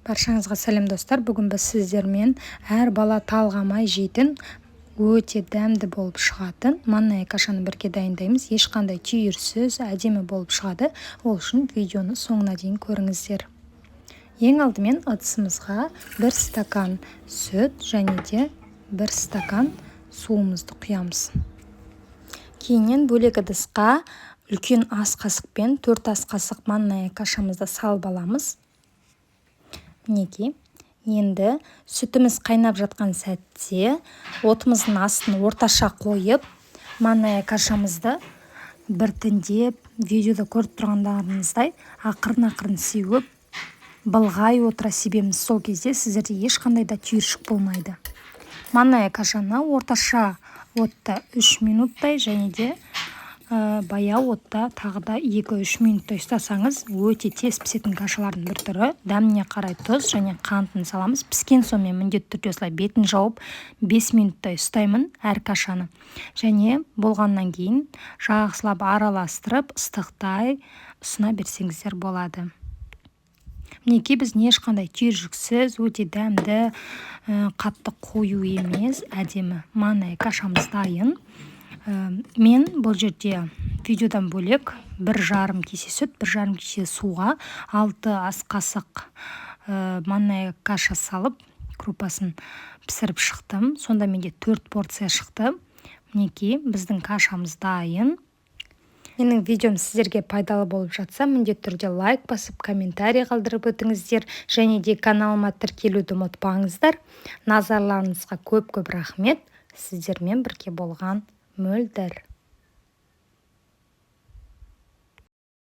Баршаңызға сәлем, достар! Бүгін біз сіздермен әр бала талғамай жейтін, өте дәмді болып шығатын манная кашаны бірге дайындаймыз. Ешқандай түйірсіз, әдемі болып шығады. Ол үшін видеоны соңына дейін көріңіздер. Ең алдымен ыдысымызға 1 стакан сүт және де 1 стакан суымызды құямыз. Кейіннен бөлек ыдысқа үлкен ас қасықпен 4 ас қасық манная кашамызды салып аламыз. Мінекей, енді сүтіміз қайнап жатқан сәтте отымыздың астын орташа қойып, манная кашамызды біртіндеп, видеода көріп тұрғандарыңыздай, ақырын-ақырын сеуіп, былғай отыра себеміз. Сол кезде сіздерде ешқандай да түйіршік болмайды. Манная кашаны орташа отта 3 минуттай және де баяу отта тағы да 2-3 минуттай ұстасаңыз, өте тез пісетін кашалардың бір түрі. Дәміне қарай тұз және қантын саламыз. Піскен соң мен міндетті түрде осылай бетін жауып, 5 минуттай ұстаймын әр кашаны. Және болғаннан кейін жақсылап араластырып, ыстықтай ұсына берсеңіздер болады. Мінекей, біз ешқандай түйіршіксіз, өте дәмді, қатты қою емес, әдемі манная кашамыз дайын. Мен бұл жерде видеодан бөлек 1,5 кесе сүт, 1,5 кесе суға 6 ас қасық манная каша салып, крупасын пісіріп шықтым. Сонда менде төрт порция шықты. Мінекей, біздің кашамыз дайын. Менің видеом сіздерге пайдалы болып жатса, міндетті түрде лайк басып, комментарий қалдырып өтіңіздер және де каналыма тіркелуді ұмытпаңыздар. Назарларыңызға көп көп рахмет! Сіздермен бірге болған Мөлдір.